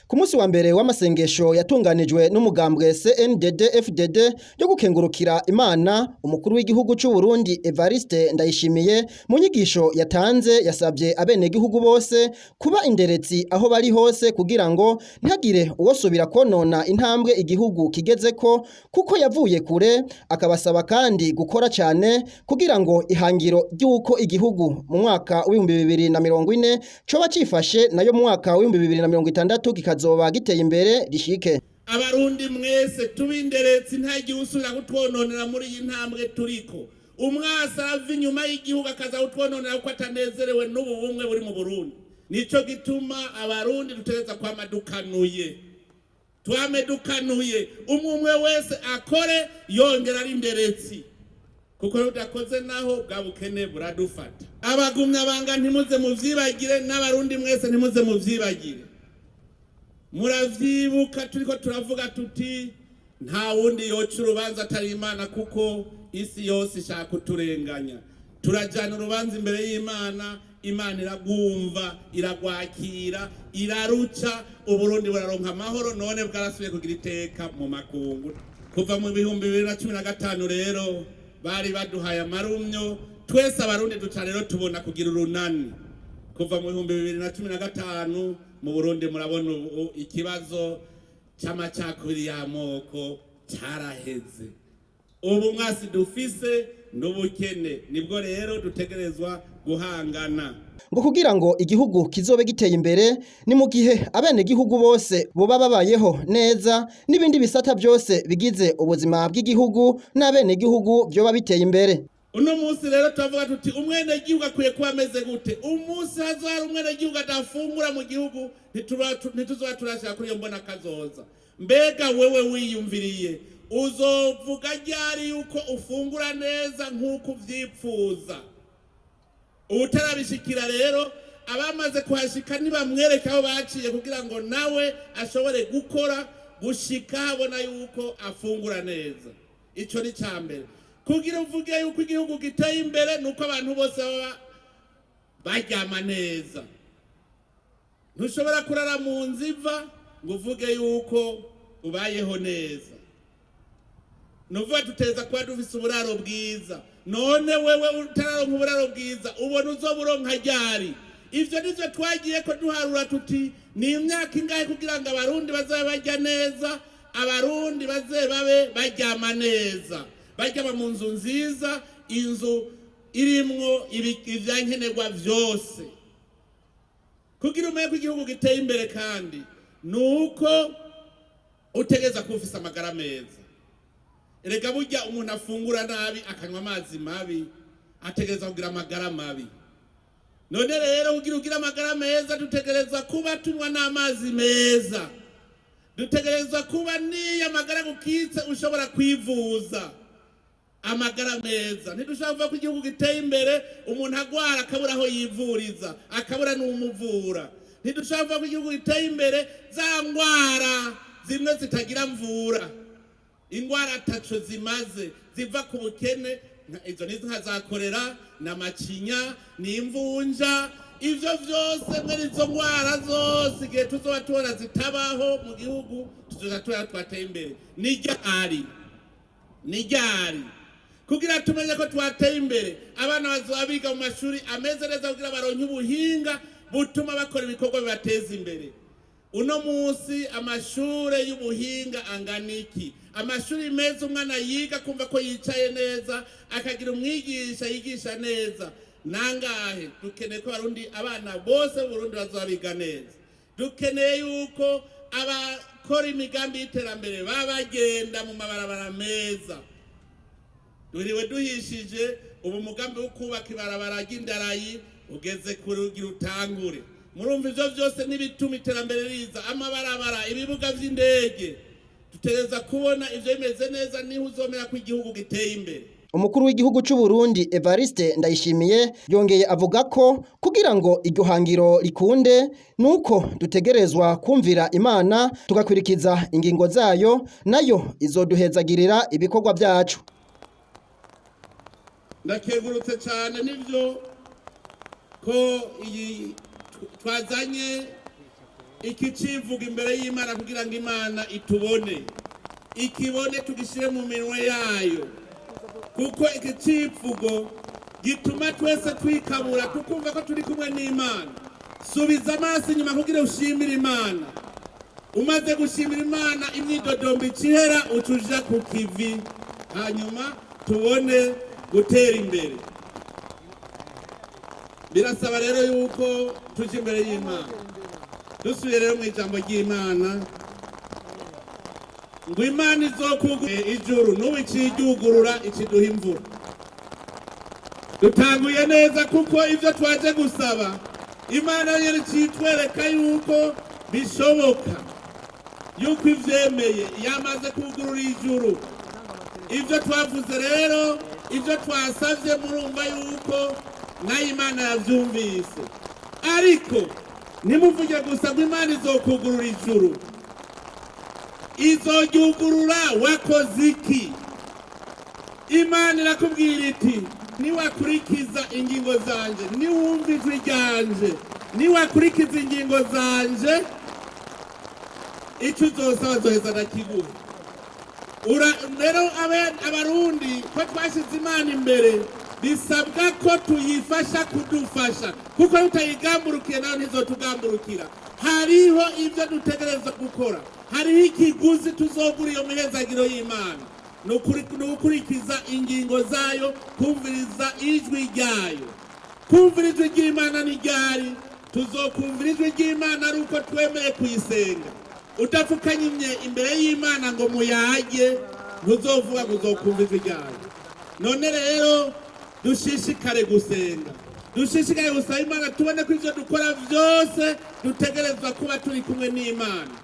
Ku munsi wa mbere w'amasengesho yatunganijwe n'umugambwe CNDD FDD yo gukengurukira Imana, umukuru w'igihugu c'u Burundi Evariste Ndayishimiye mu nyigisho yatanze yasabye abenegihugu bose kuba inderetsi aho bari hose kugira ngo ntihagire uwosubira konona intambwe igihugu kigezeko kuko yavuye kure, akabasaba kandi gukora cyane kugira ngo ihangiro ry'uko igihugu mu mwaka w'2040 coba cifashe nayo mu mwaka w'2060 kikazoba giteye imbere rishike. Abarundi mwese tubinderetse, ntihagire usubira kutwononera muri iyi ntambwe turiko. Umwasi ava inyuma y'igihugu akaza kutwononera kuko atanezerewe n'ubu bumwe buri mu Burundi. Nico gituma Abarundi dutegereza kwama dukanuye, twame dukanuye, umwe umwe wese akore yongera ari inderetsi, kuko iyo udakoze naho bwa bukene buradufata. Abagumyabanga ntimuze muvyibagire, n'Abarundi mwese ntimuze muvyibagire. Muravyibuka turiko turavuga tuti nta wundi yoca urubanza atari Imana, kuko isi yose ishaka kuturenganya. Turajana urubanza imbere y'Imana, Imana iragwumva, iragwakira, iraruca, Uburundi buraronka amahoro, none bwarasubiye kugira iteka mu makungu. Kuva mu 2015 rero bari baduhaye amarumyo twese Abarundi, duca rero tubona kugira urunani. Kuva mu 2015 mu Burundi murabona ubu ikibazo c'amacakubiri y'amoko caraheze. Ubu mwasi dufise n'ubukene, nibwo rero dutegerezwa guhangana. Ngo kugira ngo igihugu kizobe giteye imbere ni mu gihe abenegihugu bose boba babayeho neza, n'ibindi bisata byose bigize ubuzima bw'igihugu n'abenegihugu vyoba biteye imbere. Uno munsi rero turavuga tuti umwenegihugu akwiye kuba ameze gute? Umunsi hazohari umwenegihugu adafungura mu gihugu, ntituzoba turashika kuri iyo mbona kazoza. Mbega wewe wiyumviriye uzovuga ryari yuko ufungura neza nk'uko uvyipfuza? Uwutarabishikira rero, abamaze kuhashika ntibamwereke aho baciye kugira ngo nawe ashobore gukora gushika abona yuko afungura neza. Ico ni ca mbere. Kugira uvuge yuko igihugu giteye imbere nuko abantu bose baba baryama neza. Ntushobora kurara mu nzu iva ngo uvuge yuko ubayeho neza. Nuvuga tuteza kuba dufise uburaro bwiza. None wewe utararonka uburaro bwiza ubona uzoburonka ryari? Ivyo nivyo twagiye ko duharura tuti ni imyaka ingahe kugira ngo Abarundi bazabe barya neza, Abarundi baze babe baryama neza, baryama mu nzu nziza, inzu irimwo ivyankenerwa vyose. Kugira umenye ko igihugu giteye imbere kandi nuko utegereza kuba ufise amagara meza. Erega burya umuntu afungura nabi akanywa amazi mabi ategereza kugira amagara mabi. None rero kugira ugire amagara meza dutegereza kuba tunywa n'amazi meza, dutegereza kuba n'iyo amagara gukitse ushobora kwivuza amagara meza. Ntidushobora kuvuga ko igihugu giteye imbere umuntu agwara akabura aho yivuriza, akabura n'umuvura. Ntidushobora kuvuga ko igihugu giteye imbere za ngwara zimwe zitagira mvura, ingwara ataco zimaze ziva ku bukene, izo ni nka za korera na macinya n'imvunja. Ivyo vyose mwene izo ngwara zose igihe tuzoba tubona zitabaho mu gihugu tuzoza tubona twateye imbere. Ni ryari? Ni ryari kugira tumenye ko twateye imbere? Abana bazoba biga mu mashuri ameze neza kugira baronke ubuhinga butuma bakora ibikorwa bibateza imbere. Uno munsi amashure y'ubuhinga angana iki? Amashuri meza umwana yiga kumva ko yicaye neza, akagira umwigisha yigisha neza, nangahe? Dukeneye ko Abarundi, abana bose b'Uburundi bazoba biga neza. Dukeneye yuko abakora imigambi y'iterambere baba bagenda mu mabarabara meza. Duriwe duhishije ubu umugambi wo kubaka ibarabara ry'indarayi ugeze kuri ugira utangure. Murumva ivyo vyose n'ibituma iterambere riza, amabarabara, ibibuga vy'indege. Dutegereza kubona ivyo bimeze neza, niho uzomera ko igihugu giteye imbere. Umukuru w'igihugu c'u Burundi Evariste Ndayishimiye yongeye avuga ko kugira ngo iryo hangiro rikunde nuko dutegerezwa kumvira Imana tugakwirikiza ingingo zayo, nayo izoduhezagirira ibikorwa vyacu. Ndakengurutse cyane nivyo ko iyi twazanye Iki civuga imbere y'Imana kugira ngo Imana itubone, ikibone tugishyire mu minwe yayo, kuko iki civugo gituma twese twikabura tukumva ko turi kumwe n'Imana. Subiza amaso inyuma kugira ushimire Imana. Umaze gushimira Imana, imyidodombo icihera, ucuja ku kivi, hanyuma tubone gutera imbere. Birasaba rero yuko tuja imbere y'Imana. Dusubiye rero mu ijambo ry'Imana, ngo Imana izokugura ijuru, n'ubu iciryugurura ikiduha imvura. Dutanguye neza, kuko ibyo twaje gusaba Imana yari citwereka yuko bishoboka, yuko ivyemeye, yamaze kugurura ijuru. Ibyo twavuze rero, ibyo twasavye, murumva yuko nayo Imana yavyumvise. Ariko ntimuvuge gusa ngo Imana izokugurura ijuru. Izoryugurura wakoze iki? Imana irakubwira iti: "Niwakurikiza ingingo zanje, niwumva ijwi ryanje, niwakurikiza ingingo zanje, icyo uzosaba zoheza ndakiguha." Rero Abarundi ko twashyize Imana imbere, bisabwa ko tuyifasha kudufasha, kuko tutayigamburukiye nayo ntizotugamburukira. Hariho ibyo dutegerezwa gukora, hariho ikiguzi tuzogura iyo mihezagiro y'Imana. Ni ugukurikiza ingingo zayo, kumviriza ijwi ryayo. Kumvira ijwi ry'Imana ni ryari? Tuzokumvira ijwi ry'Imana ari uko twemeye kuyisenga. Udapfukanyimye imbere y'Imana ngo muyage, ntuzovuga ngo uzokumva ijwi ryayo. None rero dushishikare gusenga, dushishikare gusaba Imana, tubone ko ivyo dukora vyose dutegerezwa kuba turi kumwe n'Imana.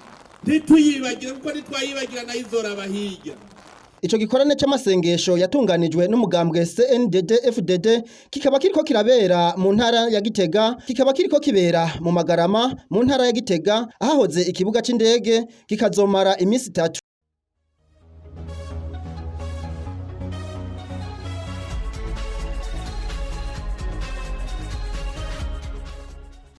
Ntituyibagire, kuko nitwayibagira nayo izoraba hirya. Ico gikorane c'amasengesho yatunganijwe n'umugambwe CNDD FDD kikaba kiriko kirabera mu ntara ya Gitega, kikaba kiriko kibera mu Magarama mu ntara ya Gitega, ahahoze ikibuga c'indege, kikazomara imisi 3.